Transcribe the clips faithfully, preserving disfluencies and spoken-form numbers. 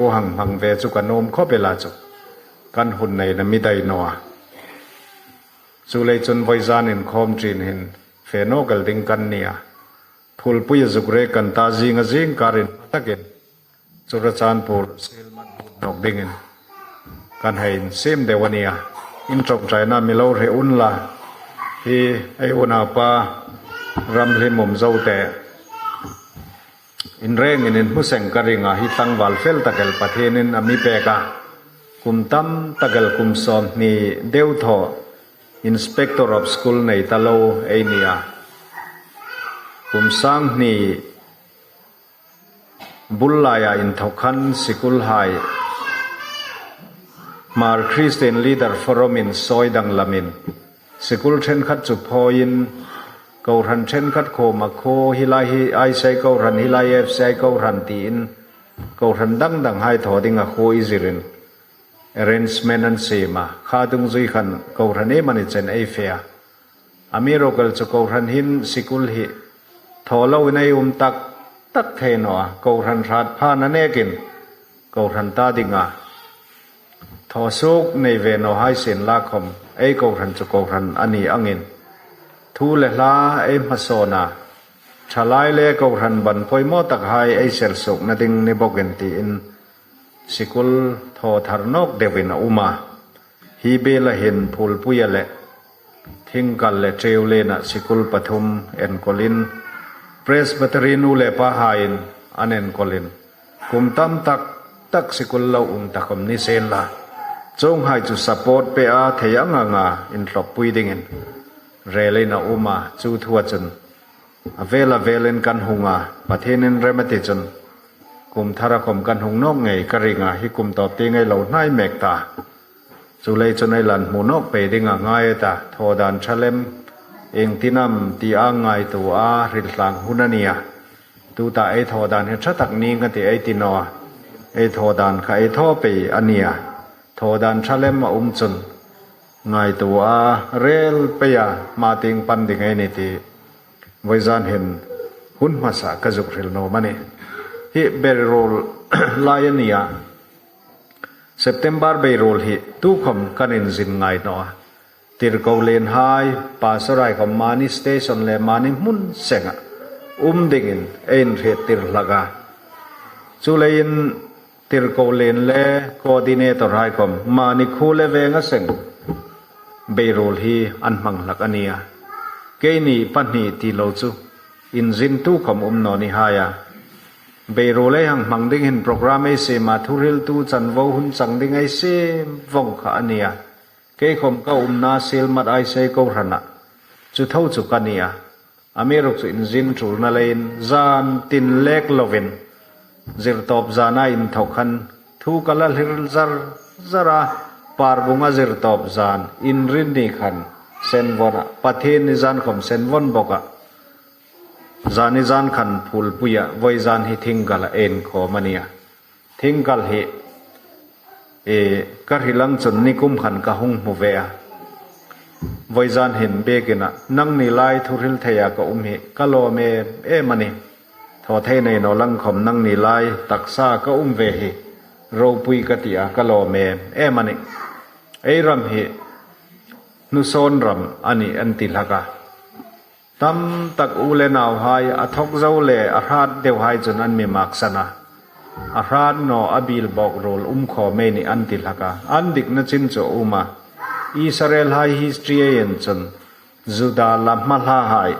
Khuo hang hmang ve chu ka nuom khawp el a chu. Kan hun neina mi dai naw a. Chuleiin chun vawizan inkhawm ṭin hin fe nawk el ding kan ni a. Phulpuia zuk rek kan ta, zinga zingkar in takin Churachandpur Sielmat nawk dingin kan hei insiem deu a nih a. In ṭawngṭaina mi lo hre unla. Hi ei unaupa Ramhlimum Zote in rengin inhmu seng ka ring a, hi tlangval fel tak el Pathienin a mi pek a. Kum tam tak el, kum sawmhni deu thaw Inspector of School nei ta lo ei ni a. Kum sanghni bul laia inthawk khan sikulhai Hmar Christian Leader Forum in sawi danglamin sikul ṭhenkhat chu phawiin, kohran ṭhenkhat khawma khuo, hi lai hi I C I kohran, hi lai F C I kohran tiin kohran dang danghai thaw dinga khuo ei zirin arrangement an siem a. Kha dungzui khan kohran iem a ni chen ei fe a. Amiruokchu kohran hin sikul hi thaw loin ei um tak tak thei naw a. Kohran hrat phana nekin kohran ta dinga thaw suok nei ve naw hai sienla khawm, ei kohran chu kohran a ni angin thu le hla ei hmasawn a, ṭhalai le kohran ban poimaw takhai ei sel suokna ding ni bawkin tiin sikul thaw thar nawk deuin a um a. Hi bela hin Phulpuia le Thingkal le Ṭeulena sikul pathum enkawlin, Presbytery nu le pahaiin an enkawlin, kum tam tak tak sikul lo um ta khawm ni sienla, chuonghai chu support pea thei ang anga inhlawppui dingin relin a um a. Chu thua chun a vel a velin kan hung a, Pathienin rem a ti chun kum thara khawm kan hung nawk ngei ka ring a, hi kum tawp tieng ei lo hnai mek ta. Chuleiin chun ei la inhmu nawk pei dinga ngai a ta, thaw dan ṭha lem iengtin am tia ngaituo a hril tlang hun a nih a. Tuta ei thaw dan hi ṭha tak ning a ti ei ti naw a. Ei thaw dan kha ei thaw pei a nih a. Thaw dan ṭha lem a um chun ngaituo a rel peia hma tieng pan ding ei ni ti vawizan hin hun hmasa ka zuk hril nuom a nih. Hi Beiruol lai a nih a. September Beiruol hi tukhawm kan inzin ngai naw a. Tirko lenhai, pastor hai khawm mani station le mani hmun senga um dingin ei inhriettir hlak a. Chuleiin tirko len le coordinator hai khawm mani khuo le venga seng Beiruol hi an hmang hlak a nih a. Keini pahni ti lo chu inzin tukhawm um naw ni hai a. Beiruol ei hang hmang ding hin program ei siem a, thuhriltu chanvo hun chang ding ei siem vawng kha a nih a. Kei khawm ka umna Sielmat I C I kohrana chu tho chu ka ni a. Amiruokchu inzin ṭulna leiin zan tin lek lovin zirtawp zana inthawk khan thu ka la hlir zar zar a, Parbunga zirtawp zan Inrinni khan Senvona, Pathienni zan khawm Senvon bawka, zani zan khan Phulpuia, vawizan hi Thingkala inkhawm a nih a. Thingkal hi, e, ka hril ang chun nikum khan ka hung hmu ve a. Vawizan hin biekina nangni lai thuhril theia ka um hi ka lawm em em a nih. Thaw thei nei naw lang khawm nangni lai taksa ka um ve hi ropui ka tia ka lawm em em a nih. Ei ram hi hnusawn ram a nih an ti hlak a. Tam tak u le nauhai, a thawk zo le a hrat deuhai chun an mi maksan a. A hrat naw, a bil bawk ruol um khawm ei nih an ti hlak a. An dikna chin chu a um a. Israelhai history ei en chun Juda la hmalahai,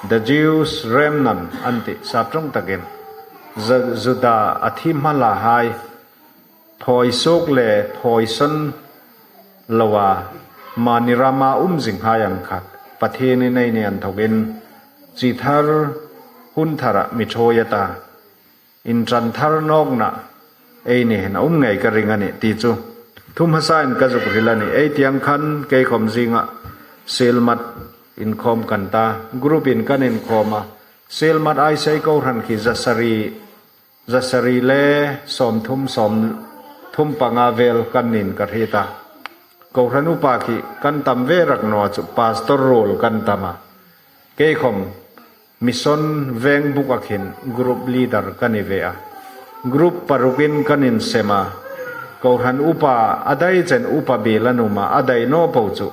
the Jews remnant an ti sap ṭawng takin, Ju- Juda a thi hmalahai phawi suok le phawi sawn loa mani rama um zinghai ang kha Pathienin eini inthawkin chi thar hun thara mi ṭhuoi a ta. Inṭan thar nawkna eini hin a um ngei ka ring a nih ti chu thu hmasain ka zuk hril a nih. Ei tieng khan kei khawm zinga Sielmat inkhawm kan ta, group in kan inkhawm a. Sielmat I C I kohran khi zasari, zasari le sawmthum, sawmthum panga vel kan nih ka hriet a. Kohran upa khi kan tam ve rak naw chu pastor ruol kan tam a. Kei khawm mission veng buka khin group leader ka ni ve a. Group parukin kan insem a. Kohran upa, a dai chen upa biel an um a, a dai naw po chu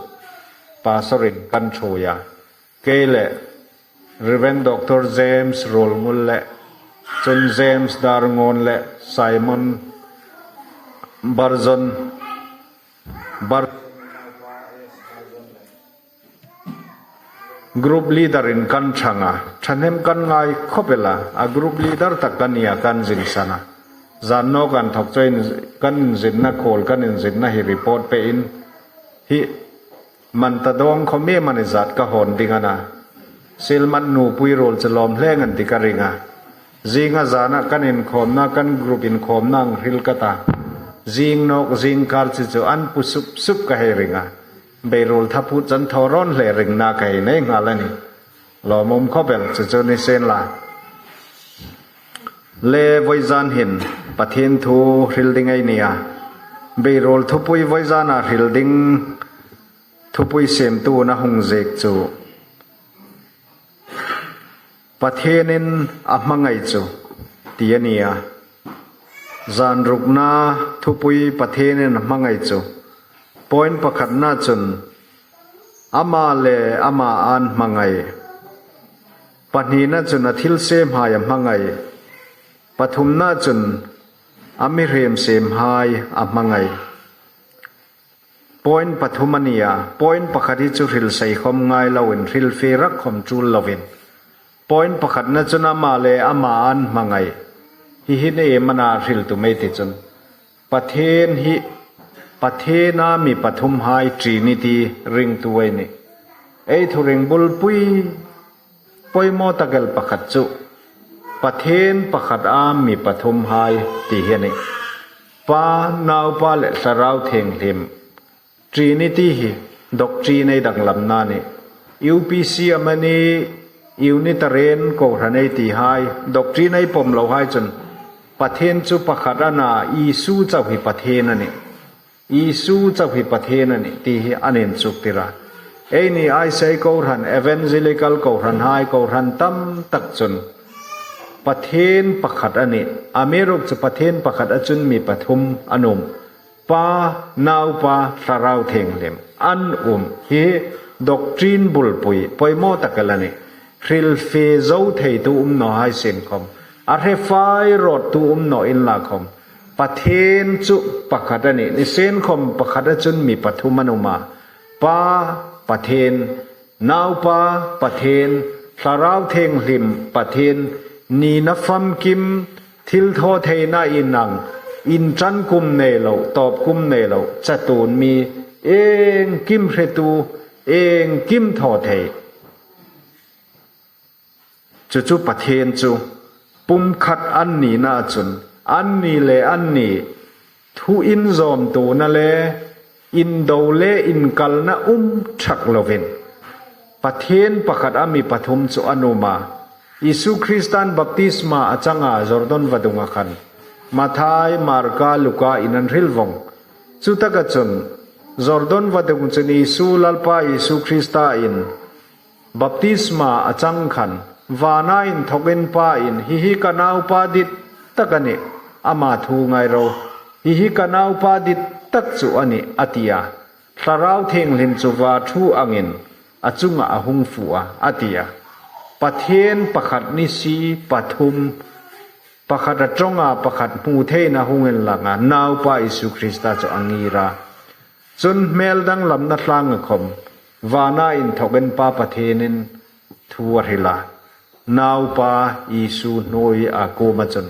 Pastor-in kan ṭhuoi a. Kei le Reverend Doctor James Ruolngul le, chun James Darngawn le Simon Barzon, Bar-, group leader-in kan ṭhang a, ṭhahnem kan ngai khawp el a, a group leader tak kan ni a, kan zinsan a. Zan nawk an thawk chu in, kan inzinna khuol, kan inzinna hi report pein, hi man ta dawng khawm em a ni zat ka hawn ding a na. Silmat nupui ruol chu lawm hle ngan ti ka ring a. Zinga zana kan inkhawmna, kan group inkhawmna ang hril ka ta. Zing nawk, zing kar chu chu an pu sup sup ka hei ring a. Beiruol thaphut chan thaw rawn hle ringna ka hei nei nghal a ni. Lawmum khawp el chu chu ni sien la. Le voizan hin Pathien thu hril ding ei ni a. Beiruol thupui voizana hril ding thupui siemtu'n a hung ziek chu, Pathienin a hmangai chu, ti a ni a. Zan rukna thupui Pathienin a hmangai chu. Point pakhatna chun ama le ama an hmangai. Pahnina chun a thilsemhai a hmangai. Pathumna chun a mihriem semhai a hmangai. Point pathum a ni a, point pakhat hi chu hril sei khawm ngai loin, hril fe rak khawm ṭul loin. Point pakhatna chun ama le ama an hmangai. Hi hi ni em a na hril tum ei ti chun. Pathien hi, Pathiena mi pathumhai Trinity ringtu ei nih. Ei thuring bulpui poimaw tak el pakhat chu Pathien pakhat a mi pathumhai ti hi a nih. Pa, Naupa le Thlarau Thienghlim. Trinity hi doctrine ei danglamna a nih. U P C amanih, Unitarian kohran ei tihai, doctrine ei pawm lohai chun Pathien chu pakhat a na, Isu chau hi Pathien a nih. Isu chau hi Pathien a nih ti hi an inchuktir a. Eini I C I kohran, evangelical kohranhai, kohran tam tak chun Pathien pakhat a nih. Amiruokchu Pathien pakhat a chun mi pathum an um. Pa, Naupa, Thlarau Thienghlim an um. Hi doctrine bulpui poimaw tak el a nih. Hril fe zo theitu um naw hai sien khawm, a hre fai rawttu um naw inla khawm, Pathien chu pakhat a nih. Ni sien khawm pakhat a chun mi pathum an um a. Pa Pathien, Naupa Pathien, Thlarau Thienghlim Pathien, nina famkim, thilthawtheina inang, inṭan kum nei lo, tawp kum nei lo, chatuon mi, iengkim hretu, iengkim thaw thei. Chu chu Pathien chu pumkhat an nina chun, anni le anni thu inzawmtuona le indo le inkalna um ṭhak lovin, Pathien pakhat a mi pathum chu an um a. Isu Kristan baptisma a changa Jordan vadunga khan, Mathai, Marka, Luka in an hril vong. Chutaka chun, Jordan vadung chun Isu, Lalpa Isu Kristain baptisma a chang khan, vana inthawkin Pain, hi hi ka naupa dit tak a nih, ama thu ngai ro, hi hi ka naupa dit tak chu a nih, a ti a. Thlarau Thienghlim chu va thu angin a chunga a hung fu a, a ti a. Pathien pakhat ni si pathum, pakhat a ṭawnga pakhat hmu theiin a hung inlang a, Naupa Isu Krista chu a ngir a. Chun hmel danglamna tlanga khawm, vana inthawkin Pa Pathienin thu a hril a. Naupa Isu hnuoia kuoma chun,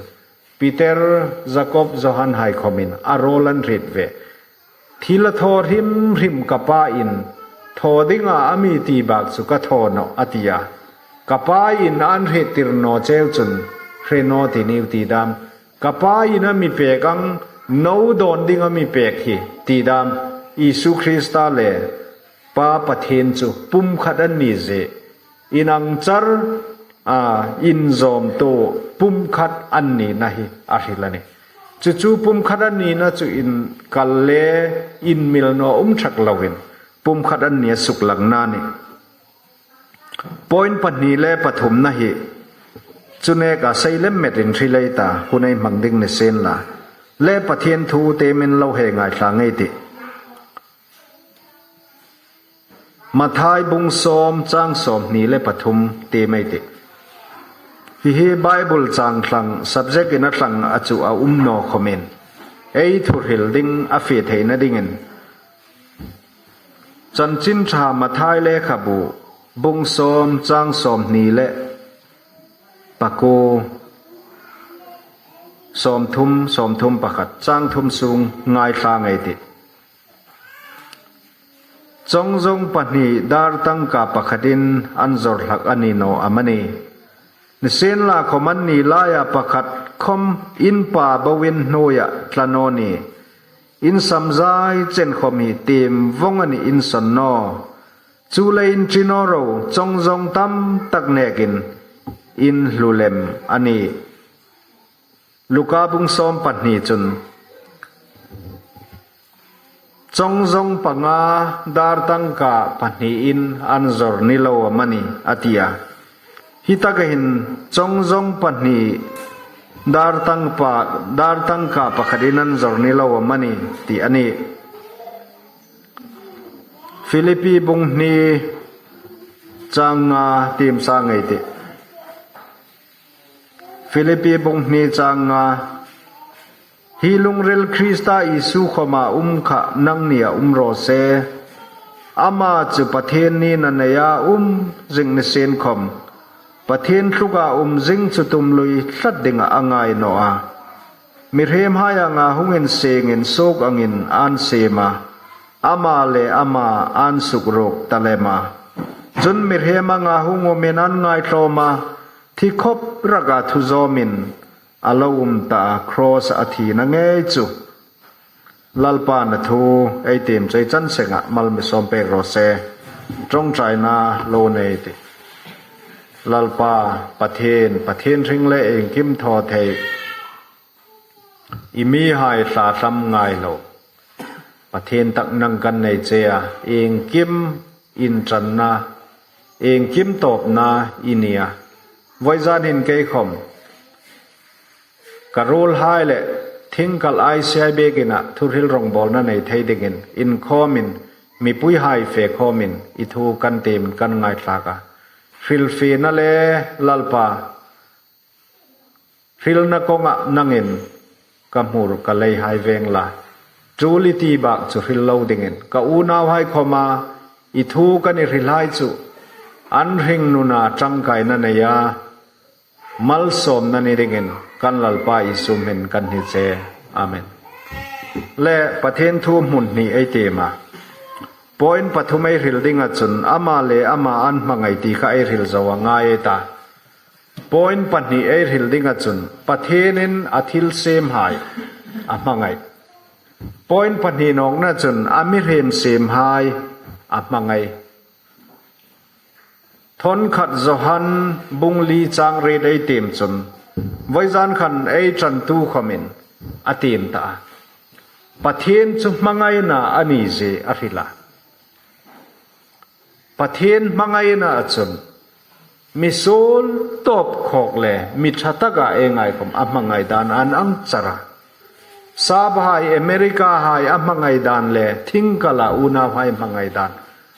Peter, Jakob, Johan hai khawmin a rawl an hriet ve. Thil a thaw hrim hrim ka Pain thaw dinga a mi ti bak chu ka thaw nawh, a ti a. Ka Pain an hriettir naw cheu chun hre naw ti niu ti dam. Ka Pain a mi pek ang, no dawn ding a mi pek hi, ti dam. Isu Krista le Pa Pathien chu pumkhat an ni zie, inang char, a, inzawmtu pumkhat an nina hi a hril a nih. Chu chu pumkhat an nina chu inkal le inmil naw um ṭhak lovin, pumkhat an ni a suklangna a nih. Point pahni le pathumna hi chu neka sei lem met in hrilei ta, hun ei hmang ding ni sien la. Le Pathien thu temin lo hei ngaithla ngei ei tih. Mathai bung sawm chang sawmhni le pathum tem ei tih. Hi hi Bible chang thlang, subject in a thlang a chu a um naw khomin, ei thuhril ding a fe theina dingin, Chanchin Ṭha Mathai lekhabu bung sawm chang sawmhni le pakuo, sawmthum, sawmthum pakhat, chang thum sung ngaithla ngei ei tih. Chawngzawng pahni dar tangka pakhatin an zawr hlak a ni naw am a ni? Nisienlakhawm anni laia pakhat khawm in pa boin hnuoia tla naw ni. In sam zai chen khawm hi tiem vawng a ni in sawn naw. Chuleiin ṭi naw ro, chawngzawng tam tak nekin in hlu lem a nih. Luka bung sawm pahni chun, chawngzawng panga dar tangka pahniin an zawr ni lo am a ni, a ti a. Hi taka hin chawngzawng pahni dar tangpa, dar tangka pakhatin an zawr ni lo am a ni, ti a nih. Philippi bung hni chang nga tiem sa ngei ei tih. Philippi bung hni chang nga. Hi lungril Krista Isu khawma um kha nangnia um raw se. Ama chu Pathien nina neia um zing ni sien khawm, Pathien tluka um zing chu tum lui tlat dinga a ngai naw a. Mihriem hai anga hung insiengin suok angin an siem a, ama le ama an sukruok ta lem a. Chun mihriem anga hung umin an ngaitlawm a, thi khawp raka thu zawmin a lo um ta a, cross a thina ngei chu. Lalpan a thu ei tiem chu ei chan senga mal mi sawm pek raw se. Ṭawngṭaina lo nei ei tih. Lalpa Pathien, Pathien hring le iengkim thaw thei, i mihai thlathlam ngai lo Pathien tak nang kan nei che a, iengkim inṭanna, iengkim tawpna i ni a. Vawizan hin kei khawm ka ruolhai le thingkal I C I biekina thuhril rawngbawlna nei thei dingin inkhawmin, mipuihai fe khawmin i thu kan tiem kan ngaithlak a. Hrilfiena le Lalpa, hrilna kawnga nangin ka hmur ka leihai veng la. Tul i ti bak chu hril lo dingin, ka unauhai khawma i thu kan hrilhai chu an hringnuna ṭangkaina neia malsawmna ni dingin kan Lalpa Isu hmingin kan hni che. Amen. Le Pathien thu hmun hni ei tiem a. Point pathum ei hril dinga chun ama le ama an hmangai ti kha ei hril zo a ngai ei ta. Point pahni ei hril dinga chun Pathienin a thil siemhai a hmangai. Point pahni nawkna chun a mihriem siemhai a hmangai. Thawnkhat Johan bung li chang riet ei tiem chun, vawizan khan ei ṭantu khawmin a tiem ta a. Pathien chu hmangaina a ni zie a hril a. Pathien hmangaina chun mi suol tawp khawk le mi ṭha taka ei ngai khawm a hmangai dan an ang char a. Sabhai, America hai a hmangai dan le thingkala unauhai hmangai dan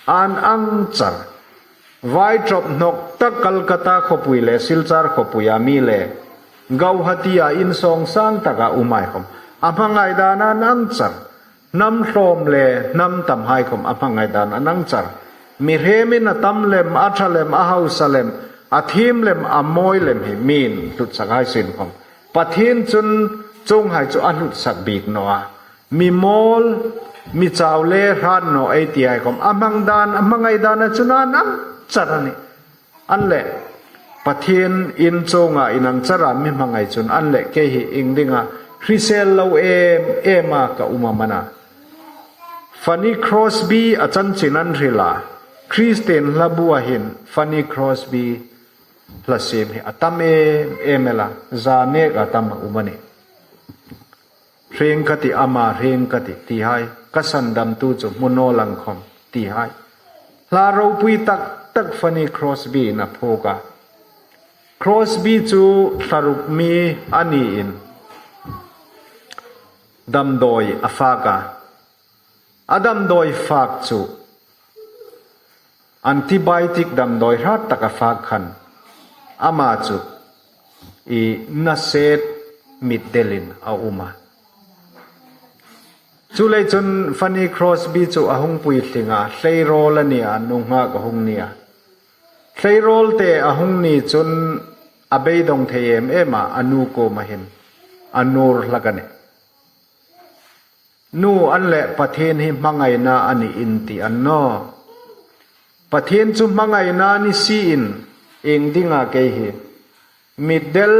an ang char. Vai ṭawp hnawk tak Calcutta khawpui le Silchar khawpuia mi le Guwahati-a insawngsang taka umhai khawm a hmangai dan an ang char. Hnam hlawm le hnam tamhai khawm a hmangai dan an ang char. Mihriemin a tam lem, a ṭha lem, a hausa lem, a thiem lem, a mawi lem hi miin hlutsak hai sien khawm, Pathien chun chuonghai chu a hlutsak bik naw a. Mi mawl, mi chau le hrat naw ei ti hai khawm a hmang dan, a hmangai dan a chun an ang char a nih. An leh, Pathienin chuonga inang chara mi hmangai chun an leh kei hi ieng dinga hrisel lo em ema ka um am a na. Fanny Crosby-a chanchin an hril a, Kristien hlabua hin Fanny Crosby hla siem hi a tam em em el a, za neka tam a um a nih. Hring ka ti, ama hring ka ti, ti hai. Ka sandamtu chu hmu naw lang khawm, ti hai. Hla ropui tak tak Fanny Crosby-in a phuok a. Crosby chu thlaruk mi a niin damdawi a fak a. A damdawi fak chu antibiotic damdawi hrat tak a fak khan ama chu i naset mitdelin a um a. Chuleiin chun Fanny Crosby chu a hung puitling a, hleirawl a ni a, nunghak a hung ni a. Hleirawl te a hung ni chun a beidong thei em em a, a nu kuoma hin a nur hlak a nih. Nu, an leh Pathien hi hmangaina a nih in ti an naw. Pathien chu hmangaina ni si in, ieng dinga kei hi mitdel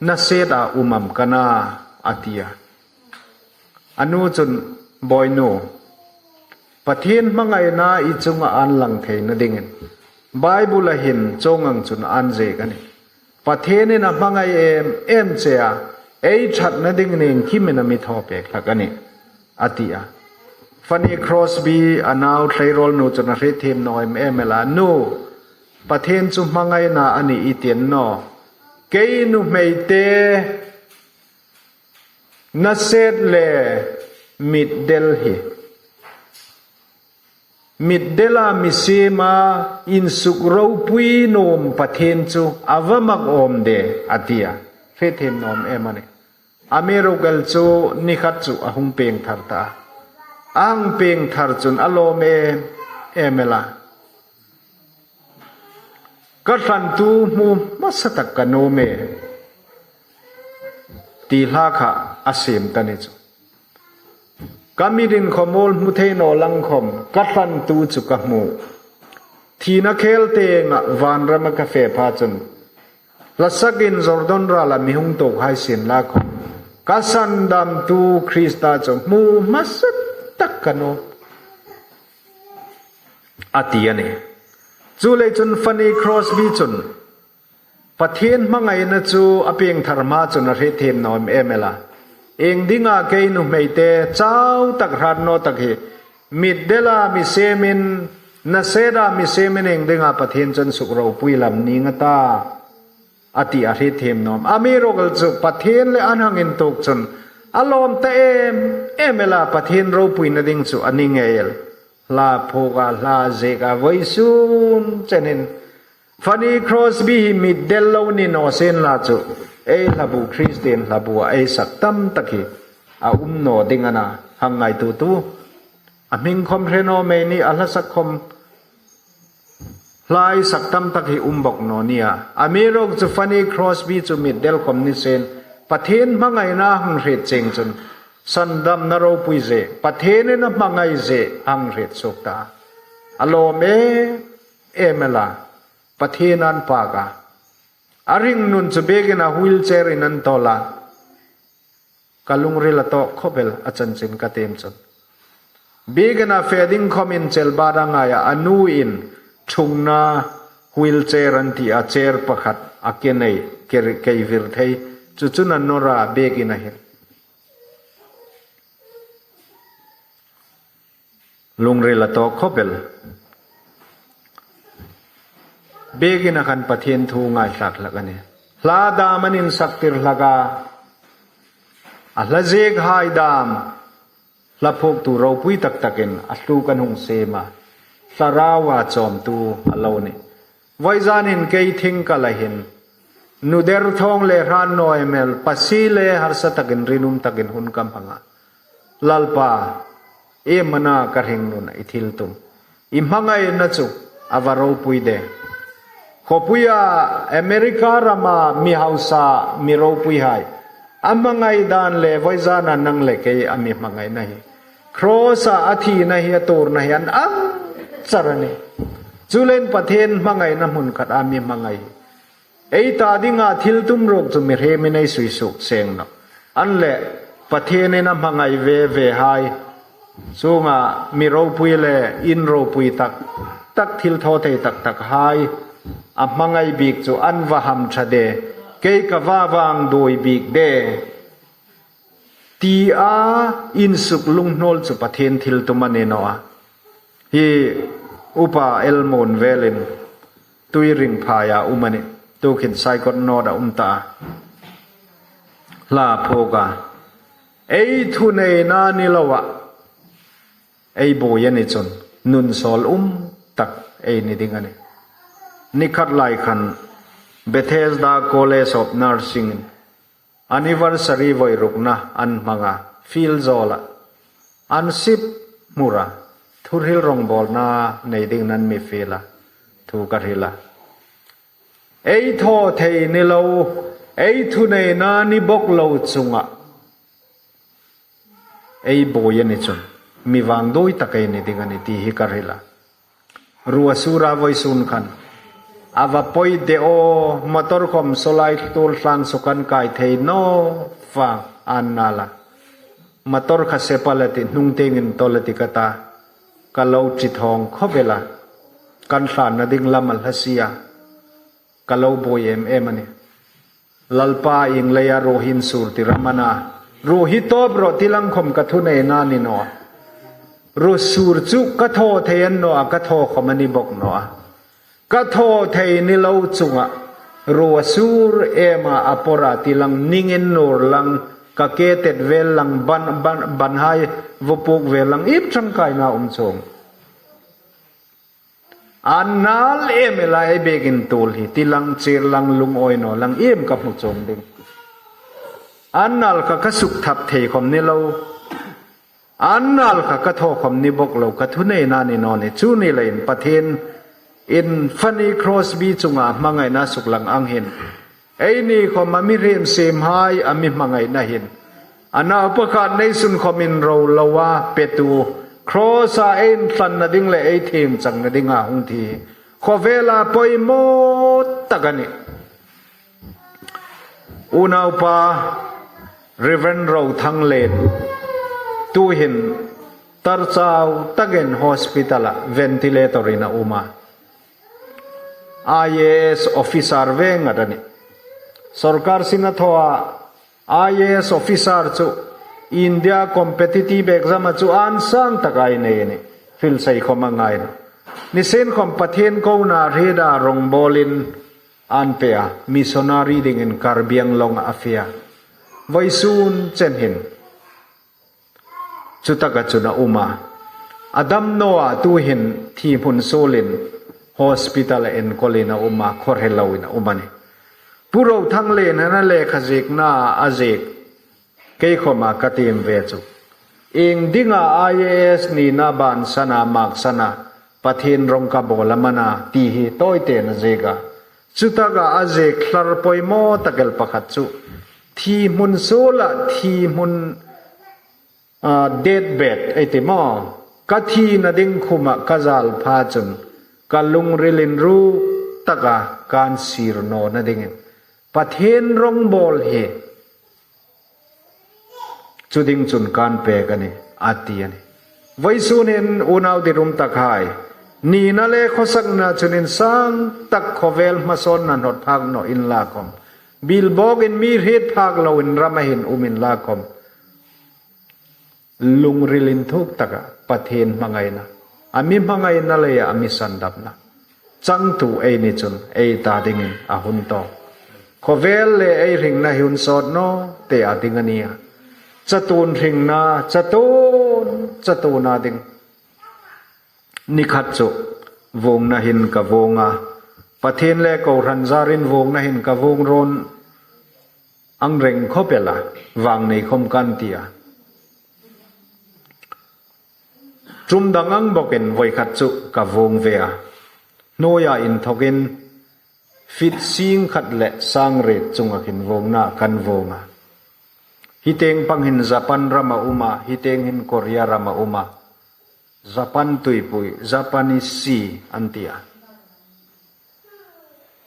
naseta um am ka na, a ti a. A nu chun, Bawinu, Pathien hmangaina i chunga an lang theina dingin Bible-a hin chuong ang chun an ziek a nih. Pathienin a hmangai em em che a, ei ṭhatna dingin iengkimin a mi thaw pek hlak a nih, a ti a. Fanny Crosby a nau hleirawlnu chun a hriet thiem naw em em el a, Nu, Pathien chu hmangaina a nih i ti an naw. Kei nuhmeite naset le mitdel hi, mitdela mi siema insuk ropui nuom Pathien chu a va mak awm de, a ti a. Hriet thiem naw em em a nih. Amiruokchu ni khat chu a hung pieng thar ta a. A hung pieng thar chun a lawm em em el a. Ka hlantu hmu hmasa tak ka nuom e, ti hla kha a siem ta ni chu. Ka mitin khom awl hmu thei naw lang khom ka hlantu chu ka hmu. Thina khel tienga vanrama ka fe pha chun, hlasakin Jordan rala mi hung tuok hai sien la khom, ka sandamtu Krista chu hmu hmasa tak ka nuom, a ti a nih. Chuleiin chun Fanny Crosby chun Pathien hmangaina chu a pieng thar hma chun a hriet thiem naw em em el a. Ieng dinga kei nuhmeite chau tak hrat naw tak hi mitdela mi siemin, naseta mi siemin ieng dinga Pathien chun suk ropui lam ning a ta, a ti a hriet thiem naw em. Amiruokchu Pathien le an hang intuok chun a lawm ta em em el a, Pathien ropuina ding chu a ni ngei el. Hla phuok a, hla ziek a, vawisun chenin Fanny Crosby hi mitdel lo ni naw sien la chu, ei hlabu Kristien hlabua ei sak tam tak hi a um naw ding a na, hang ngaituo tu. A hming khom hre naw mei ni, a hla sak khom hla ei sak tam tak hi um bok naw nia. Amiruokchu Fanny Crosby chu mitdel khom ni sien, Pathien hmangaina hang hriet chieng chun sandamna ropui zie, Pathienin a hmangai zie hang hriet suok ta. A lawm em em el a, Pathien an pak a. A hringnun chu biekina wheelchair-in an tawl a. Ka lungril a tawk khop el a chanchin ka tiem chun. Biekina fe ding khomin chelbat a ngai a, a nuin thungna wheelchair an ti a, chair pakhat a ke nei, ke, kei vir thei, chu chun a nawr a biekina hin. Lungril a tawk khop el. Biekina khan Pathien thu ngaithlak hlak a nih. Hla dam an insaktir hlak a, a hla ziek hai dam, hla phuoktu ropui tak takin a hluk an hung siem a, thlarau a chawmtu a lo nih. Vawizanin kei thingkala hin, nu der thawng le hran naw em el, pasi le harsa takin rinum takin hun ka hmang a. Lalpa, iem a na ka hringnuna i thiltum, i hmangaina chu a va ropui de. Khawpuia America rama mi hausa mi ropuihai a hmangai dan le vawizana nang le kei a mi hmangaina hi, cross-a a thina hi, a tuorna hi an ang char a nih. Chuleiin Pathien hmangaina hmun khat a mi hmangai hi ei ta dinga thiltum ruok chu mihriemin ei sui suok seng nawh. An leh Pathienin a hmangai ve ve hai chunga mi ropui le in ropui tak tak, thil thaw thei tak tak hai a hmangai bik chu an va hamṭha de, kei ka va vangduoi bik de, tia insuk lunghnawl chu Pathien thiltum a ni naw a. Hi Upa Elmon Velin Tuiring phaia um a nih. Tuhin Saikot North-a um ta a. Hla phuok a. Ei thuneina ni loa ei buoi a ni chun nun sawl um tak ei ni ding a nih. Ni khat lai khan Bethesda College of Nursing-in anniversary voi rukna an hmang a, field zawla an sip hmur a, thuhril rongbawlna nei dingin an mi fiel a, thu ka hril a. Ei thaw thei ni lo, ei thuneina ni bawk lo chunga ei buoi a ni chun mi vangduoi tak ei ni ding a nih ti hi ka hril a. Ruo a sur a, voisun khan a va poi de aw, motor khom sawlai tuol tlang suk an kai thei naw vang an nal a. Motor kha sep a la ti, hnung tiengin tawl a ti ka ta, ka lo ṭi thawng khawp el a, kan hlanna ding lam a hla si a, ka lo buoi em em a nih. Lalpa, ieng leia ruo hi in sur tir am a na? Ruo hi tawp rawh, ti lang khom ka thuneina ni naw a. Ruo sur chu ka thaw thei a ni naw a, ka thaw khom a ni bawk naw a. Ka thaw thei ni lo chunga ruo a sur em a, a pawr a ti lang, ningin nur lang, ka ke tet vel lang, ban, ban, banhai va puk vel lang, iem ṭangkaina um chuong. An nal em el a, ei biekin tuol hi, ti lang, chir lang, lungawi naw lang, iem ka hmu chuong ding. An nal kha ka suk thap thei khom ni lo. An nal kha ka thaw khom ni bawk lo, ka thuneina ni naw a nih. Chu ni leiin Pathienin Fanny Crosby chunga hmangaina suklang ang hin, eini khom a mi hriem siemhai a mi hmangaina hin, a nau pakhat nei sun khom inro loa petu, cross-a ei inthlanna ding le ei thiemchangna dinga hung thi hi khawvela poimaw tak a nih. Unaupa Reverend Rothanglen tuhin tar chau takin hospital-a ventilator-in a um a. I A S officer ve ngat a nih. Sawrkar sin a thaw a, I A S officer chu India competitive exam-a chu an sang tak ei nei a nih. Hrilsei khom a ngai a nih. Nisienkhom Pathien kona hrieta rongbawlin an pe a, missionary dingin Karbi Anglong-a a fe a. Vawisun chen hin chutaka chun a um a. A dam naw a, tuhin thi hmun suolin hospital-a enkawlin a um a, khaw hre loin a um a nih. Pu Rothanglen-in a lekha ziekna a ziek, kei khoma ka tiem ve chu, ieng dinga I A S nina bansana, maksana Pathien rawng ka bawl am a na ti hi tawiten a ziek a. Chutaka a ziek thlar poimaw tak el pakhat chu, thi hmun suola, thi hmun, a, deathbed ei ti maw, ka thina ding khuma ka zal pha chun ka lungril inruk taka kan sir nawna dingin Pathien rawngbawl hi chu ding chun kan pek a nih, a ti a nih. Vawisun hin unau dirum takhai, nina le khawsakna chun insang tak khawvel hmasawnna hnawt phak naw inla khom, bilbawkin mi hriet phak loin rama hin um inla khom, lungril inthuk taka Pathien hmangaina, a mi hmangaina leia a mi sandamna changtu ei ni chun ei ta dingin a hun tawk. Khawvel le ei hringna hi hun sawt naw te a ding a nih a. Chatuon hringna, chatuon, chatuona ding. Ni khat chu vuongna hin ka vuong a. Pathien le kohran zarin vuongna hin ka vuong rawn ang reng khawp el a, vang nei khom kan ti a. Ṭum dang ang bawkin vawi khat chu ka vuong ve a. Hnuoia inthokin fit sing khat le sang riet chunga khin vuongna kan vuong a. Hi tieng pang hin Japan rama um a, hi tieng hin Korea rama um a. Japan tuipui, Japanese Sea an ti a.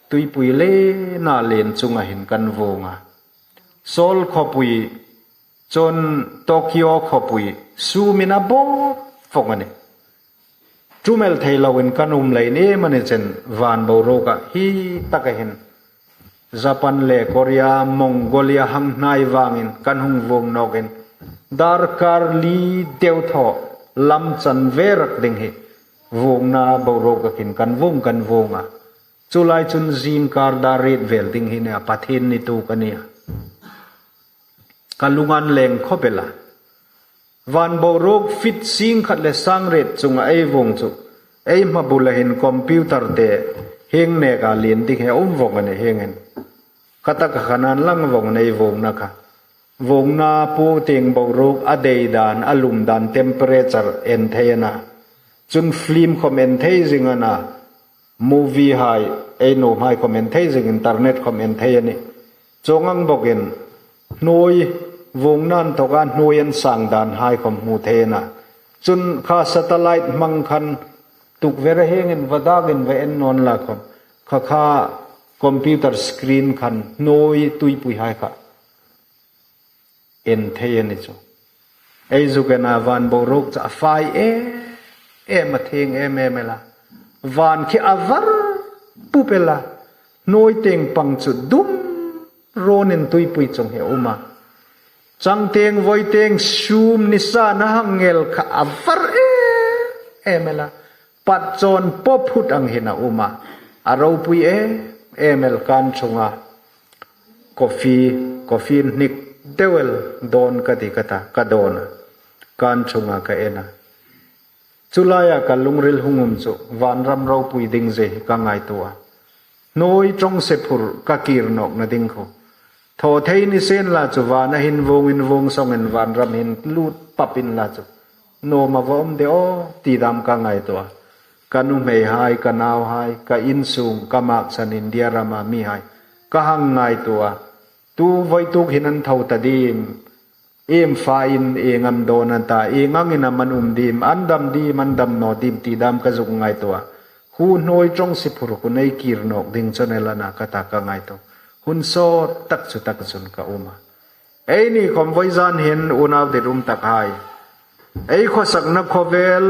Tuipui lena len chunga hin kan vuong a. Seoul khawpui, chun Tokyo khawpui, sumin a bawk fawng a nih. Ṭum el thei loin kan um leiin iem a ni chen van boruka hi taka hin Japan le Korea, Mongolia hang hnai vangin kan hung vuong nawkin, darkar li deu thaw lam chan ve rak ding hi vuongna boruka khin kan vuong, kan vuong a. Chu lai chun zingkar dar riet vel ding hi nia, Pathien ni tuok a nia. Ka lung an leng khawp el a. Van boruok fit sing khat le sang riet chunga ei vuong chu, ei hma bula hin computer te hieng neka lien ding hi a um vawng a nih hieng hin. Ka taka khan an lang vawng a nih vuongna kha. Vuongna pu tieng boruok a dei dan, a lum dan, temperature en thei a na. Chun film khawm en thei zing a na. Movie hai, ei nuom hai khawm en thei zing, internet khawm en thei a nih. Chuong ang bawkin hnuoi, vuongna inthoka hnuoi an sang dan hai khawm hmu thei a na. Chun kha satellite hmang khan tukvera hieng hin va dakin va en naw inla khawm, kha kha computer screen khan hnuoi tuipui hai kha en thei a ni chu. Ei zuk en a, van boruok chu a fai em em, a thieng em em el a. Van khi a var pup el a. Hnuoi tieng pang chu dum rawnin tuipui chunga hi a um a. Changtieng, vawitieng, sum, nisa na hang ngel kha a var em em el a. Pat chawn pawp phut ang hin a um a. A ropui em em el, kan chunga coffee, coffee hnik deu el dawn ka ti ka ta, ka dawn a. Kan chunga ka en a. Chu laia ka lungril hung um chu vanram ropui ding zie hi ka ngaituo a. Hnuoi ṭawngse phur ka kir nawkna ding khu. Thaw thei ni sien la chu vana hin vuongin vuong sawngin vanram hin lut pap inla chu, nuom a va um de aw ti dam ka ngaituo a. Ka nuhmei hai, ka nau hai, ka insung, ka maksan India rama mi hai ka hang ngaituo a. Tu vawituk hin an thaw ta dim, iem fa in ieng am dawn an ta, ieng angin am an um dim, an dam dim, an dam naw dim ti dam ka zuk ngaituo a. Hu hnuoi ṭawngse phur khu ei kir nawk ding channel a na ka ta ka ngaituo. Hun sawt tak chu tak chun ka um a. Eini khawm vawizan hin unau dit um tak hai, ei khawsakna khawvel,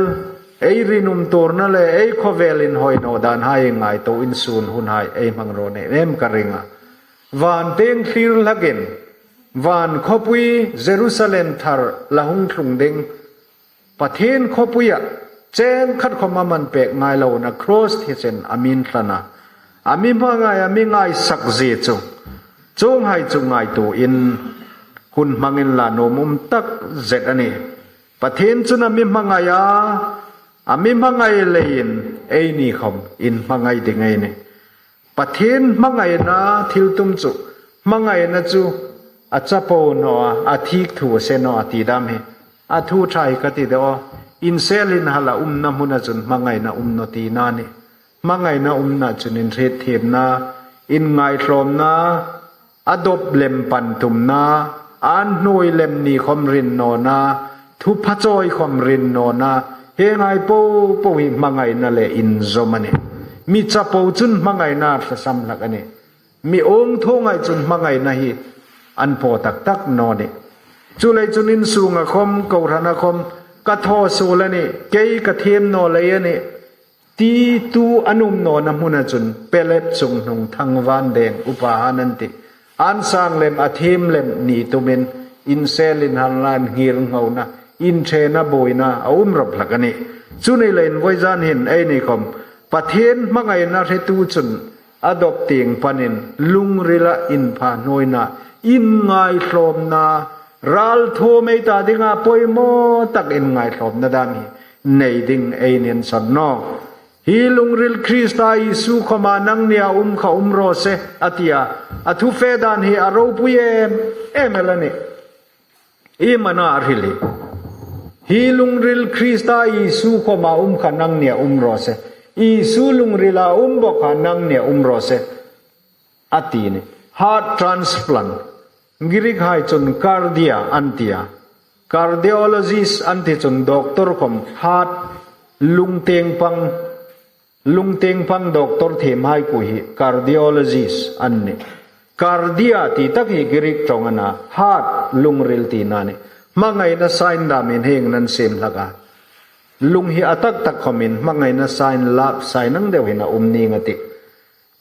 ei rinum tuorna le ei khawvel inhawi naw dan hai ngaituo insun hun hai ei hmang rawn em em ka ring a. Van tieng thlir hlakin, van khawpui Jerusalem thar la hung tlung ding, Pathien khawpuia cheng khat khawm a man pek ngai loin a cross thi chen a mi inthlan a. A mi hmangai, a mi ngaisak zie chu, chuong hai chu ngaituoin hun hmang inla nuom um tak zet a nih. Pathien chun a mi hmangai a, a mi hmangai leiin eini khawm inhmangai ding ei nih. Pathien hmangaina thil tum chu, hmangaina chu a chapo naw a, a thik thu a se naw a ti dam hi a thu ṭha hi ka ti de aw. Insel inhala umna hmuna chun hmangaina um naw tina a nih. Hmangaina umna chun inhrietthiemna, inngaitlawmna, a dawp lem pan tumna, an hnuoi lem ni khawm rin nawna, thu phachawi khawm rin nawna, hieng hai po po hi hmangaina le inzawm a nih. Mi chapo chun hmangaina a tlasam hlak a nih. Mi uong thawng hai chun hmangaina hi an paw tak tak naw nih. Chuleiin chun insunga khawm, kohrana khawm, ka thaw suol a nih, kei ka thiem naw lei a nih ti tu an um nawna hmuna chun Pelep Chunghnung, Thangvandeng, Upa han an tih, an sang lem, a thiem lem ni tumin insel inhalna, inngirnghauna, inṭhena buoina a um rawp hlak a nih. Chu ni leiin vawizan hin eini khawm Pathien hmangaina hretu chun a dawp tieng panin lungrila inphahnawina, inngaitlawmna, ralthuom ei ta dinga poimaw tak inngaitlawmna dam hi nei ding ei ni sawn nawh. Hi lungril Krista Isu khawma nangnia um kha um raw se, a ti a. A thu fe dan hi a ropui em em el a nih. Iem a na a hril hi? Hi lungril Krista Isu khawma um kha nangnia um raw se. Isu lungrila um bawk kha nangnia um raw se, a ti a nih. Heart transplant, Greek hai chun cardia an ti a. Cardiologist an ti chun doctor khawm, heart, lung tieng pang, lung tieng pang doctor thiem hai kuo hi cardiologist an nih. Cardia ti tak hi Greek ṭawng a na, heart, lungril tina a nih. Hmangaina sign damin hieng hin an siem hlak a. Lung hi a tak tak khawmin hmangaina sign, love sign ang deu hin a um ning a tih.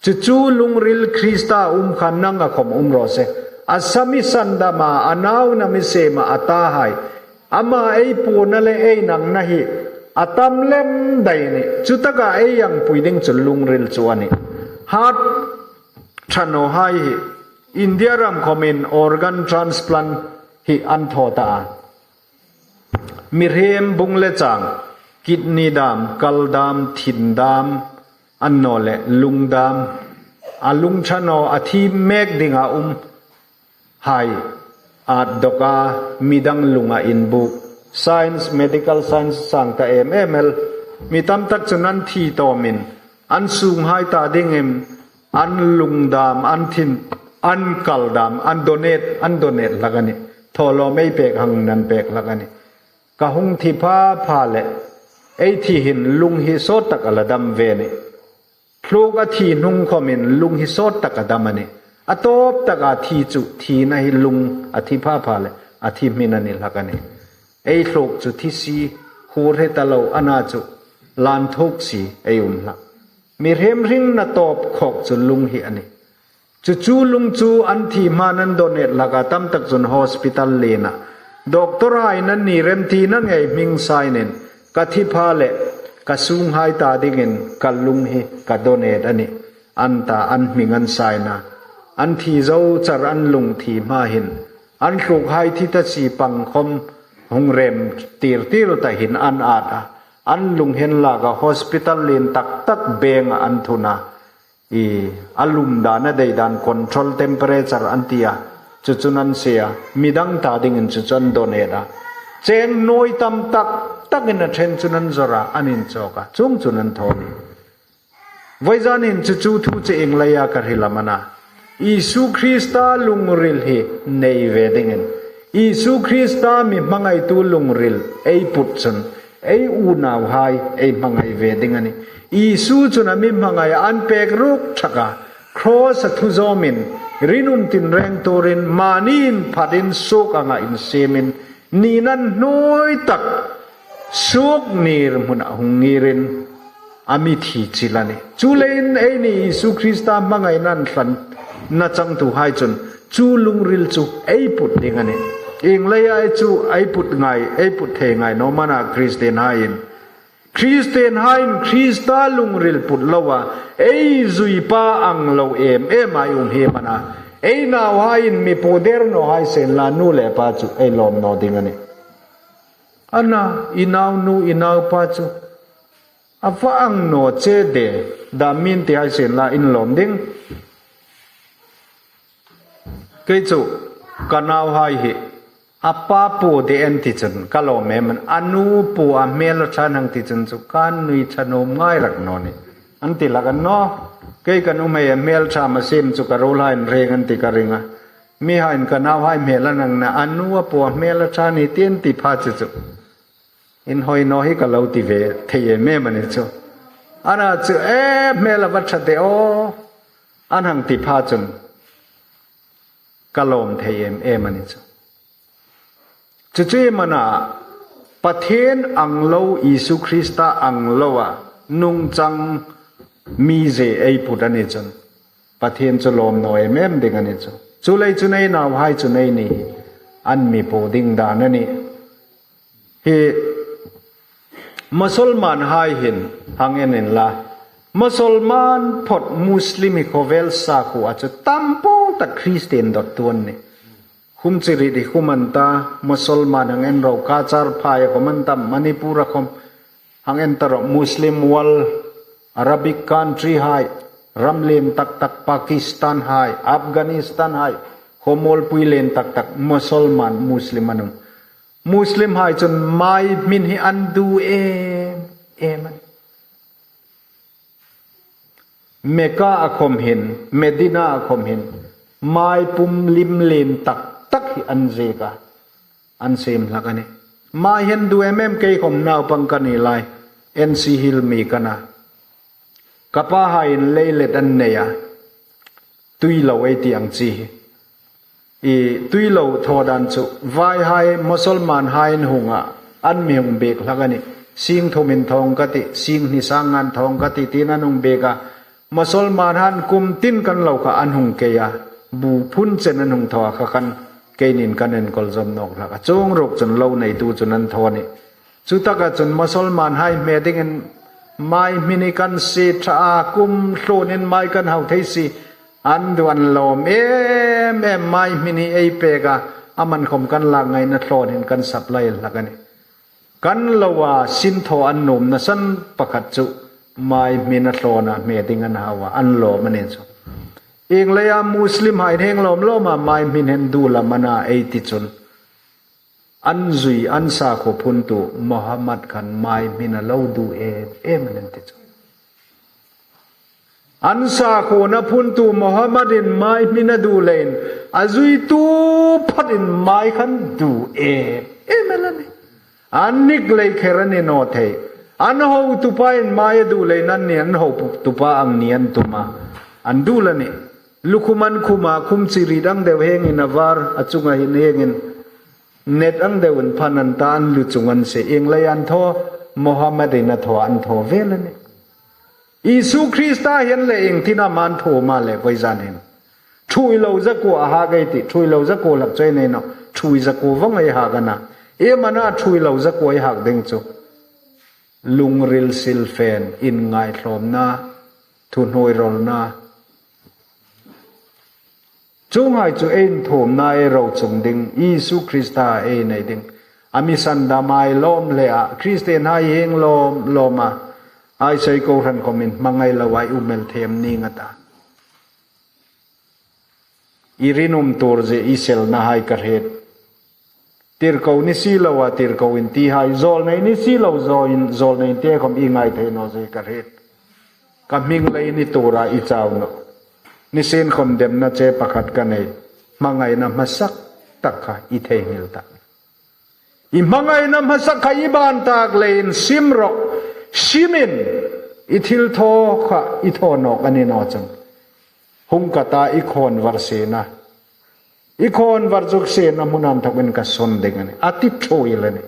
Chu chu lungril Krista um kha nanga khawm um raw se. A sami sandama, a nauna mi siema, a ta hai, ama ei puona le ei nangna hi a tam lem dai a nih. Chu taka ei angpui ding chu lungril chu a nih. Heart ṭha nawhai hi India ram khomin organ transplant hi an thaw ta a. Mihriem bung le chang, kidney dam, kal dam, thin dam, annawleh lung dam, a lung ṭha naw a thi mek dinga um hai at dawka midang lunga inbuk. Science, medical science sang ta em em el. Mi tam tak chun an thi tawmin an sunghai ta dingin an lung dam, an thin, an kal dam, an donate, an donate hlak a nih. Thawlawm ei pek hang nan pek hlak a nih. Ka hung thi pha pha leh ei thi hin lung hi sawt tak a la dam ve a nih. Thluk a thi hnung khomin lung hi sawt tak a dam a nih. A tawp taka thi chu, thina hi lung a thi pha pha leh a thi hmin a ni hlak a nih. Ei thluk chu thi si, hur hre ta lo, ana chu lan thuk si ei um hlak. Mihriem hringna tawp khawk chu lung hi a nih. Chu chu lung chu an thi hmain an donate hlak a, tam tak chun hospital lien a. Doctor hai'n an ni remti na ngei hming sainin ka thi pha leh ka sunghai ta dingin ka lung hi ka donate a nih, an ta an hming an sign a. An thi zo char an lung thi hma hin an thluk hai thi ta si pang khom hung rem tir tir ta hin an at a. An lung hi an lak a, hospital lien tak tak beng a an thun a. I, a lum dan a dei dan control temperature an ti a. Chu chun an sie a, midang ta dingin chu chu an donate a. Cheng nuoi tam tak takin a ṭhen chun an zawr a, an inchawk a, chuong chun an thaw a nih. Vawizanin chu chu thu chu ieng leia ka hril am a na. Isu Krista lungril hi nei ve dingin, Isu Krista mi hmangaitu lungril ei put chun ei unauhai ei hmangai ve ding a nih. Isu chun a mi hmangai a, an pek ruk ṭhak a, cross a thu zawmin, rinum tinreng tuorin, mani inphatin, suok anga insiemin, nina hnuoi tak suok nir hmuna hung ngirin a mi thi chil a nih. Chuleiin eini Isu Krista hmangaina inhlanna changtuhai chun chu lungril chu ei put ding a nih. Ieng leia chu ei put ngai, ei put thei ngai naw am a na Kristien haiin. Kristien haiin Krista lungril put loa ei zui pa ang lo em em ei um hi am a na. Ei nauhaiin mi pu der nawhai sien la, nu le pa chu ei lawm naw ding a nih. A na, i naunu, i naupa chu a va ang naw che de, dam min ti hai sien la in lawm ding. Kei chu ka nauhai hi a pa pu de an ti chun ka lawm em an, a nu pu a hmel a ṭha hang ti chun chu ka nui ṭha nuom ngai rak naw nih. An ti hlak a ni naw. Kei ka nuhmei a hmel ṭha ma siem chu ka ruolhaiin reng an ti ka ring a. Mihaiin ka nauhai hmel an ang na, a nu a pu a hmel a ṭha ni ti an ti pha chu chu. Inhawi naw hi ka lo ti ve thei em em a ni chu. A na chu, e, hmel a va ṭha de aw, an hang ti pha chun ka lawm thei em em a ni chu. Chu chu iem a na, Pathien ang lo, Isu Krista ang loa nungchang mizie ei put a ni chun Pathien chu lawm naw em em ding a ni chu. Chuleiin chun ei nauhai chun eini an mi pu ding dan a nih. Hi Musulman hai hin hang en inla. Musulman phot Muslim hi khawvel sakhuoa chu tam po tak Kristien dawttu an nih. Khum chi ri di khum an ta, Musulman hang en ro, Cachar phai khom an tam, Manipur a khom hang en ta ro, Muslim world, Arabic country hai, ram lien tak tak Pakistan hai, Afghanistan hai, khawmuolpui lien tak tak Musulman, Muslim an um. Muslim hai chun mai hmin hi an du em em a nih. Mecca a khom hin, Medina a khom hin, mai pum lim lien tak tak hi an ziek a, an siem hlak a nih. Mai hi an du em em, kei khom naupang ka ni lai, N C Hill mi ka na. Ka pahaiin leilet an nei a, tui lo ei ti ang chi hi. I tui lo thaw dan chu, vaihai Musulman hai an hung a, an mi hung biek hlak a nih. Sing thumin thawng ka tih, sing hni sang ngan thawng ka tih, tiin an hung biek a. Musulman hai kum tin kan lo kha an hung kei a. Bu phun chen an hung thaw a, kha khan keinin kan enkawl zawm nawk hlak a. Chuong ruok chun lo neitu chun an thaw a nih. Chu taka chun Musulman hai hme dingin Mai hmini kan sie ṭha a, kum hlunin mai kan hau thei si. An duh an lawm em em, mai hmini ei pek a, a man khawm kan lak ngaina thlawn hin kan supply hlak a nih. Kan lo a, sin thaw an nuomna san pakhat chu mai hmin a thlawn a, hme ding an hau a, an lawm a ni chu. Ieng leia Muslim hai heng lawm lawm a, mai hmin hen duh lam a na ei ti chun, an zui, an sakhuo phuntu Muhammad khan mai hmin a lo duh em em an ti chu. An sakhuona phuntu Muhammad in mai hmin a duh leiin, a zuitu phatin mai khan duh em em a la nih. An nik lei kher a ni naw thei. An hotupa in mai a duh leiin an ni, an hotupa ang ni an tum a. An duh la nih. Lukhum an khum a, khum chi ri dang deu hengin a var, a chunga hin hengin net ang deuin phan an ta, an lu chung an sie. Ieng leia an thaw? Muhammad in a thaw, an thaw ve la nih. Isu Krista hin le ieng tina man thaw ma le voi zan hin. Ṭhuoi lo zakuo a hak ei ti, ṭhuoi lo zakuo hlak chu ei nei naw, ṭhuoi zakuo vawng ei hak a na. Iem a na ṭhuoi lo zakuo ei hak ding chu? Lungril silfen, inngaitlawmna, thuhnuoirawlna. Chuonghai chu ei inthuomna ei ro chung ding, Isu Krista ei nei ding. A mi sandam ei lawm hle a, Kristien hai heng lawm lawm a. Aiseiko hran khawmin hmangai lo ei um el thei am ni nga ta. I rinum tur zie i selna hai ka hriet. Tirko ni si lo a, tirko inti hai, zawlnei ni si lo, zawl in, zawlnei inti khawm i ngai thei naw zie ka hriet. Ka hming leiin i tura i chau naw. Nisienkhawm demna che pakhat ka nei. Hmangaina hmasak tak kha i theinghil ta. I hmangaina hmasak kha i ban tak leiin sim rawh. Simin i thilthaw kha i thaw nawk a ni naw chun. Hung ka ta, i khawnvar siena. I khawnvar zuk siena hmun inthawkin ka sawn ding a nih. A ti ṭhuoi la nih.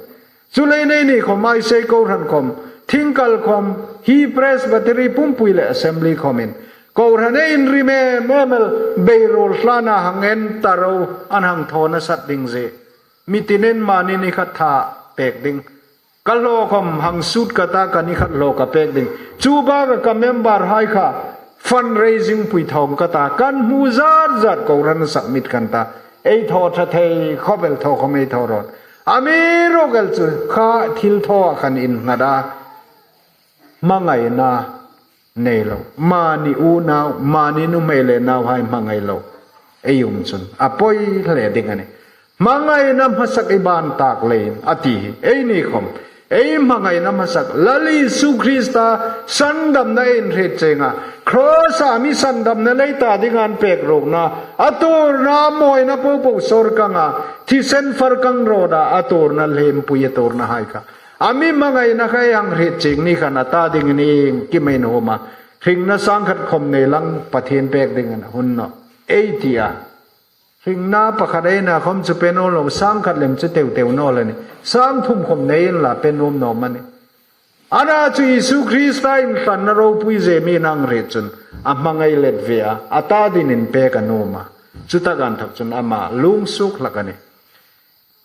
Chuleiin eini khawm, Aiseiko hran khawm, Thingkal khawm, hi Presbytery pumpui le Assembly khawmin, kohran ei inrim em em el, beiruol hlana hang en ta ro, an hang thaw nasat ding zie. Mi tinin mani ni khat tha pek ding. Ka hlaw khawm hang sut ka ta, ka ni khat hlaw ka pek ding. Chu baka ka member hai kha fundraising pui thawng ka ta. Kan hmu zat zat kohran submit kan ta. Ei thaw ṭha thei khawp el, thaw khawm ei thaw rawh. Amiruokchu kha thilthawah kan innghat a. Hmangaina nei lo. Mani unau, mani nuhmei le nauhai hmangai lo ei um chun a poi hle ding a nih. Hmangaina hmasak i ban tak leiin a ti hi. Eini khawm, ei hmangaina hmasak, Lal Isu Krista sandamna ei inhriet chieng a. Cross-a mi sandamna lei ta ding an pek ruokna, a tuorna, a mawina popo sawr kang a, thisen far kang rawda, a tuorna, hlempui a tuorna hai kha. A mi hmangaina kha ei hang hriet chieng ni khan a ta dingin iengkim ei nuom a. Hringna sang khat khawm nei lang Pathien pek dingin a hun naw. Ei ti a. Hringna pakhat ei na khawm chu pe nuom lo, sang khat lem chu teu teu naw la nih. Sang thum khawm nei inla pe nuom naw am a nih. Ana chu Isu Krista inhlanna ropui zie mi hang hriet chun a hmangai let ve a, a ta dingin pek a nuom a. Chu tak inthawk chun ama lung suok hlak a nih.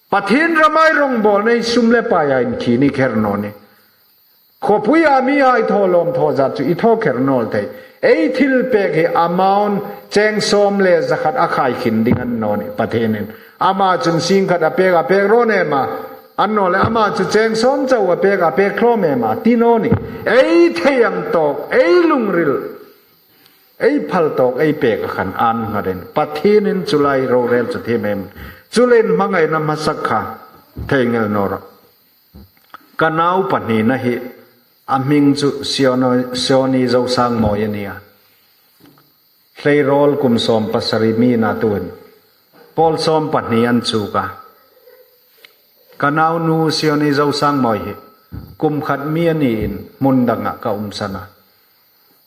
Pathien rama ei rongbawlna hi sum le paia inkhina kher naw nih. Khawpuia mihai thaw lawm thaw zat chu i thaw kher naw thei. Ei thil pek hi amount cheng sawm le za khat a khai khin ding a ni naw nih Pathienin. Ama chun sing khat a pek, a pek ro ne ma. A ni naw leh ama chu cheng sawm chau a pek, a pek thlawm e ma. Ti naw nih. Ei thei ang tawk, ei lungril. Ei phal tawk, ei pek a khan an nghat in. Pathienin chu lai rorel chu thiem em. Chuleiin hmangaina hmasak kha theinghil naw rawh. Ka nau pahnina hi a hming chu Sioni, Sioni Zosangmawi a nih a. Hleirawl kum sawm pasari mi na tuhin. Pawl sawm pahni an chuk a. Ka naunu Sioni Zosangmawi hi kum khat mi a niin hmun danga ka umsan a.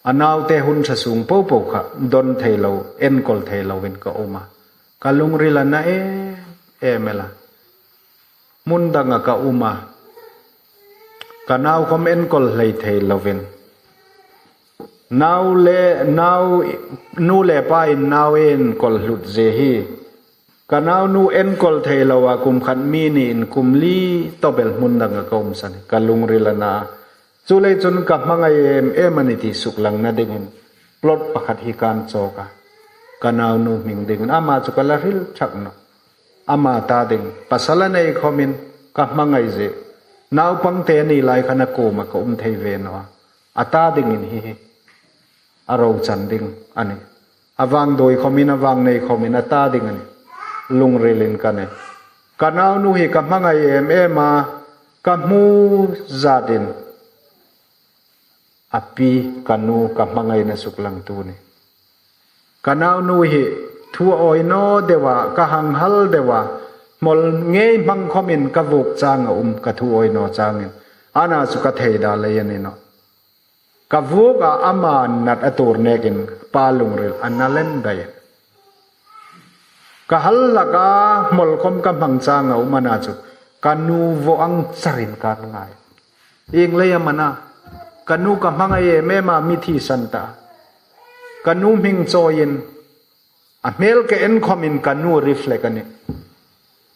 A naute hun ṭha sung popo kha don thei lo, enkawl thei loin ka um a. Ka lungril a na em em el a. Hmun danga ka um a. Ka nau khawm enkawl hlei thei lovin. Nau le, nau, nu le pain nau enkawl hlut zie hi. Ka naunu enkawl thei lo a, kum khat mi niin kum li tawp el hmun danga ka umsan. Ka lungril a na a. Chuleiin chun ka hmangai em em a ni ti suklangna dingin plot pakhat hi kan chawk a. Ka naunu hming dingin ama chu ka la hril ṭhak nawh. Ama ta ding, pasal a nei khomin ka hmangai zie. Naupang te ni lai khan a kuoma ka um thei ve naw a. A ta dingin hi hi a rochan ding a nih. A vangduoi khomin, a vangnei khomin a ta ding a nih. Lungrilin ka nei. Ka naunu hi ka hmangai em em a, ka hmu zatin a pi ka nu ka hmangaina suklangtu a nih. Ka naunu hi thu a awi naw deu a, ka hang hal deu a, hmawl ngei hmang khomin ka vuok chang a um, ka thu awi naw changin. Ana chu ka thei da lei a ni nawh. Ka vuok a, ama nat a tuor nekin pa lungril a na lem dai. Ka hal hlak a, hmawl khom ka hmang chang a um, ana chu ka nu vaw ang charin kan ngai. Ieng lei am a na, ka nu ka hmangai em em a, mi thisan ta. Ka nu hming chawiin a hmel ka en khomin ka nu reflect a nih.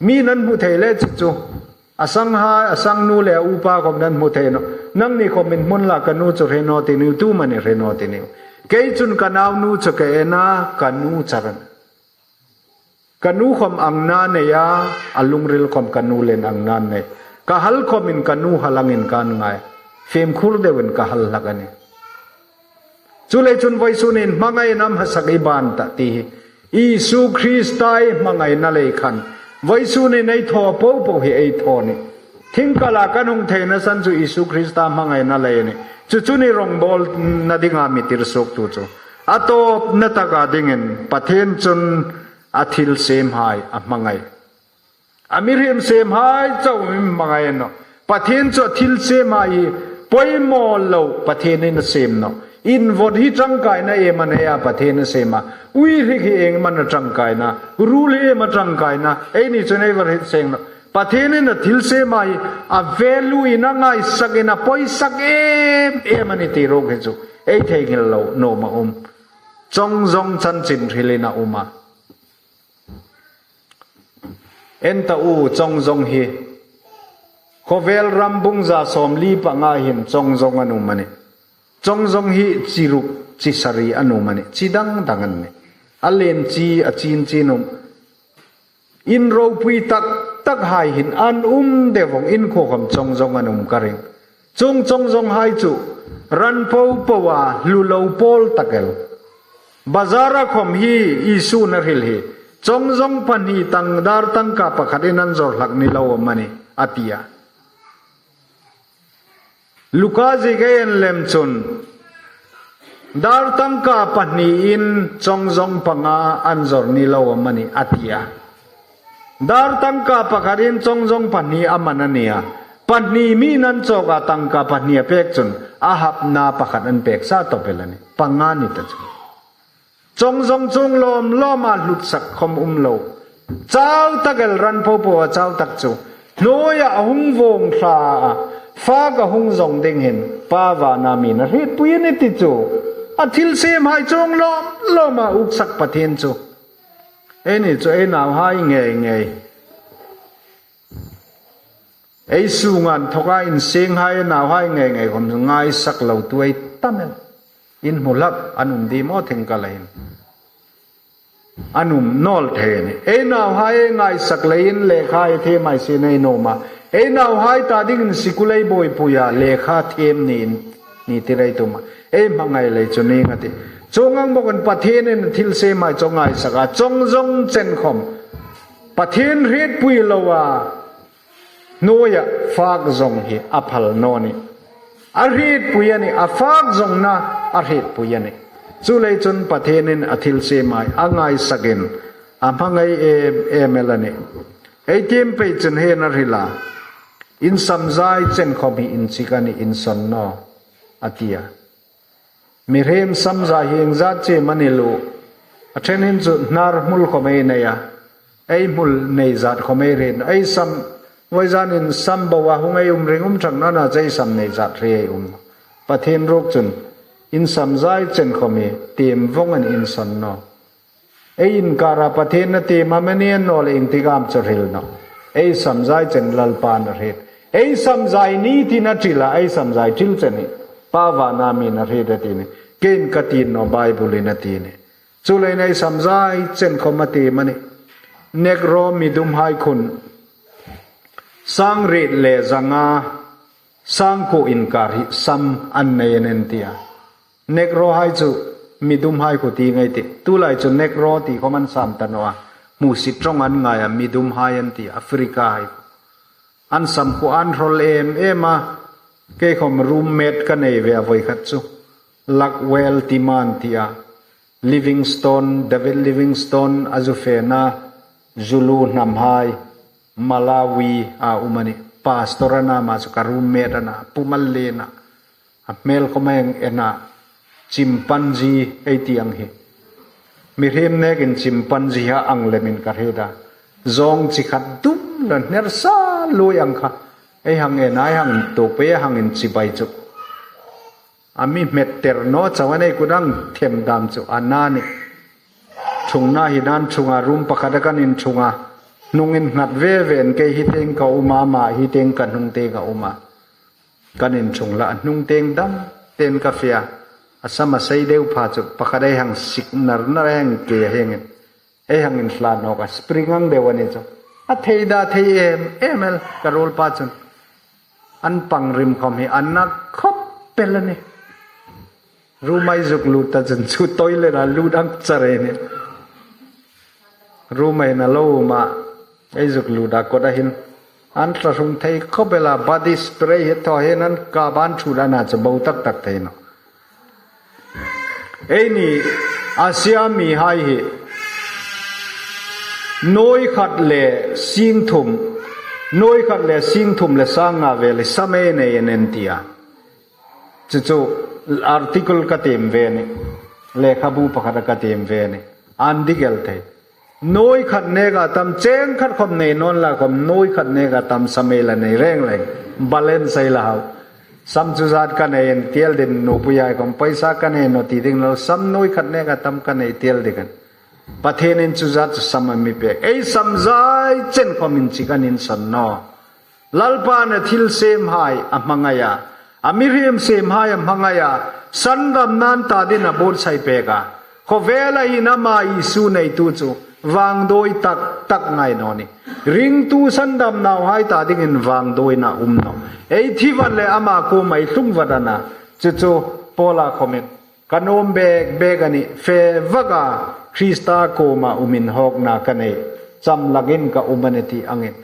Mi'n an hmu thei le chu chu. A sanghai, a sangnu le a upa khom an hmu thei nawh. Nangni khomin hmu unla, ka nu chu hre naw ti niu, tu amani hre naw ti niu. Kei chun ka naunu chu ka en a, ka nu char a nih. Ka nu khom ang na nei a, a lungril khom ka nu leh ang na nei. Ka hal khomin ka nu hal angin kan ngai. Fimkhur deuin ka hal hlak a nih. Chuleiin chun vawisun hin hmangaina hmasak i ban ta ti hi Isu Krista i hmangaina lei khan vawisun hin ei thaw po po hi ei thaw a nih. Thingkala kan hung theina san chu Isu Krista hmangaina lei a nih. Chu chu a nih rongbawlna dinga mi tir suoktu chu. A tawpna taka dingin Pathien chun a thilsemhai a hmangai. A mihriem semhai chau a hmangai nawh. Pathien chu a thilsemhai hi poimaw lo Pathienin a sem nawh. In vawt hi ṭangkaina iem a nei a Pathienin a sem a. Uihrik hi iem a na ṭangkaina. Ruol hi iem a ṭangkaina. Eini chun ei vawt hi seng nawh. Pathienin a thilsemhai a value-in, a ngaisakin, a poisak em em a nih ti ruok hi chu ei theinghil lo nuom a um. Chongzong chanchin hrilin a um a. En ta u, Chongzong hi khawvel ram bung za sawmli panga hin Chongzong an um a nih. Chongzong hi chi ruk, chi sari an um a nih. Chi dang dang an nih. A lien chi, a chin chin um. In ropui tak tak hai hin an um de vong, in khuo khom Chongzong an um ka ring. Chuong Chongzonghai chu ran po po a hlu lo pawl tak el. Bazara khom hi Isu'n a hril hi, Chongzong pahni tang dar tangka pakhatin an zawr hlak ni lo am a ni, a ti a. Luka ziek ei en lem chun, dar tangka pahni in Chongzong panga an zawr ni lo am a ni, a ti a. Dar tangka pakhatin Chongzong pahni a man a nih a. Pahni mi'n an chawk a, tangka pahni a pek chun a hapna pakhat an pek sa tawp el a nih. Panga ni ta chu. Chongzong chuong lawm lawm a hlutsak khom um lo. Chau tak el, ran po po a chau tak chu. Hnuoia a hung vawng thla a, fak a hung zawng ding hin Pa vana mi'n a hrietpui a nih ti chu. A thilsemhai chuong lawm lawm a uksak Pathien chu. Eini chu ei nauhai ngei ngei, ei sunga inthoka insenghai, ei nauhai ngei ngei khom ngaisak lo tu ei tam el. In hmu hlak, an um ding maw thingkala hin. An um nawl thei a nih. Ei nauhai ei ngaisak leiin lekha ei thiem hai sien ei nuom a. Ei nauhai ta dingin sikul ei buoipui a, lekha thiem niin ni tir ei tum a. Ei hmangai lei chu ning a tih. Chuong ang bawkin Pathienin thilsemhai chu a ngaisak a, Chongzong chen khom Pathien hrietpui lo a, hnuoia fak zawng hi a phal naw nih. A hrietpui a nih, a fak zawngna a hrietpui a nih. Chuleiin chun Pathienin a thilsemhai a ngaisakin a hmangai em em el a nih. Ei tiem pei chun hieng hin a hril a, in samzai chen khom hi in chik a nih, in sawn naw, a ti a. Mihriem samzai hi ieng zat chie am a ni lu. A ṭhen hin chu hnar hmul khom ei nei a. Ei hmul nei zat khom ei hriet. Ei sam, vawizanin sam bo a hung ei um ring um ṭhak naw a, chu ei sam nei zat hre ei um. Pathien ruok chun in samzai chen khom hi tiem vawngin in sawn naw. Ei inkara Pathien a tiem am a ni, a ni naw leh ieng tik am chu hril naw. Ei samzai chen Lalpa'n a hriet. Ei samzai ni tina ṭila, ei samzai ṭil chen hi Pa vana mi na hriet a ti ni. Kein ka ti naw, Bible-in a ti ni. Chuleiin ei samzai chen khom a ti mani. Negro midumhai khun sang riet le zanga sang kuo inkar hi sam an nei an tia. Negrohai chu midumhai khu ti ngai ti. Tulai chu Negro ti khom an sam ta naw a. Hmusit ṭawng an ngai a, midumhai an ti, Africahai. An sam khu an hrawl em em a. Kei khom roommate ka nei ve a voi khat chu. Luckwell Timan tia. Livingstone, David Livingstone a zu fena, Zulu hnamhai, Malawi a um a ni. Pastor a na, ama chu ka roommate a na, Pu Mallen a. A hmel khom a hang en a, chimpanzee ei ti ang hi. Mihriem nekin chimpanzee a ang lemin ka hriet a. Zawng chi khat dum le hner sa lui ang kha. Ei hang en a, ei hang tuok pei a hang inchibai chu. A mi hmet ter naw chauh a, ei kut ang them dam chu a na ni. Ṭhungna hi nan ṭhung a, room pakhat a kan inṭhung a. Hnungin nghat ve ve in, kei hi tieng ka um a, ama hi tieng ka hnung tieng a um a. Kan inṭhung la, a hnung tieng dam tein ka fe a. A sam a sei deu pha chu pakhat ei hang sik nar nar, ei hang ke a hengin. Ei hang inhla nawk a, spring ang deu a ni chu. A thei da thei em em el ka ruolpa chun. An pang rim khom hi a na khop el a ni. Room-a ei zuk lut ta chun chu toilet-a lut ang char ei ni. Room-a hin a lo um a, ei zuk lut a, kawt a hin an tla hung thei khop el a, body spray hi thaw hin an kap a, an ṭhut a, a na chu bo tak tak thei naw. Eini Asia mihai hi nuoi khat le sing thum, nuoi khat le sing thum le sang nga vel hi sam ei nei an tia. Chu chu article ka tiem ve ni, lekhabu pakhat ka tiem ve ni, an dik el thei. Nuoi khat neka tam, cheng khat khom nei naw la khom, nuoi khat neka tam sam ei la nei reng reng, balance ei la hau. Sam chu zat ka nei an ti el ding, nupuihai khom paisa ka nei naw ti ding lo, sam nuoi khat neka tam ka nei ti el ding an. Pathienin chu zat chu sam a mi pek. Ei sam zai chen khomin chi kan insan naw. Lalpan a thilsemhai a hmangai a, a mihriem semhai a hmangai a, sandamna an ta dingin a buotsai pek a. Khawvela hin ama Isu neitu chu vangduoi tak tak ngai naw ni. Ringtu sandam nauhai ta dingin vangduoina um naw. Ei thi vat le ama kuoma ei tlung vat a na. Chu chu Paula khomin ka nuom bek bek a nih, fe vak a, Krista kuoma um inhawkna ka nei, cham lakin ka um a nih ti angin.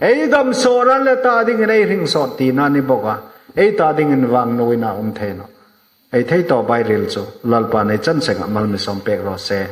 Ei dam sawr a le ta dingin ei hring sawt tina ni bawk a, ei ta dingin vangduoina um thei naw. Ei thei tawp ei hril chu Lalpan ei chan senga mal mi sawm pek raw se.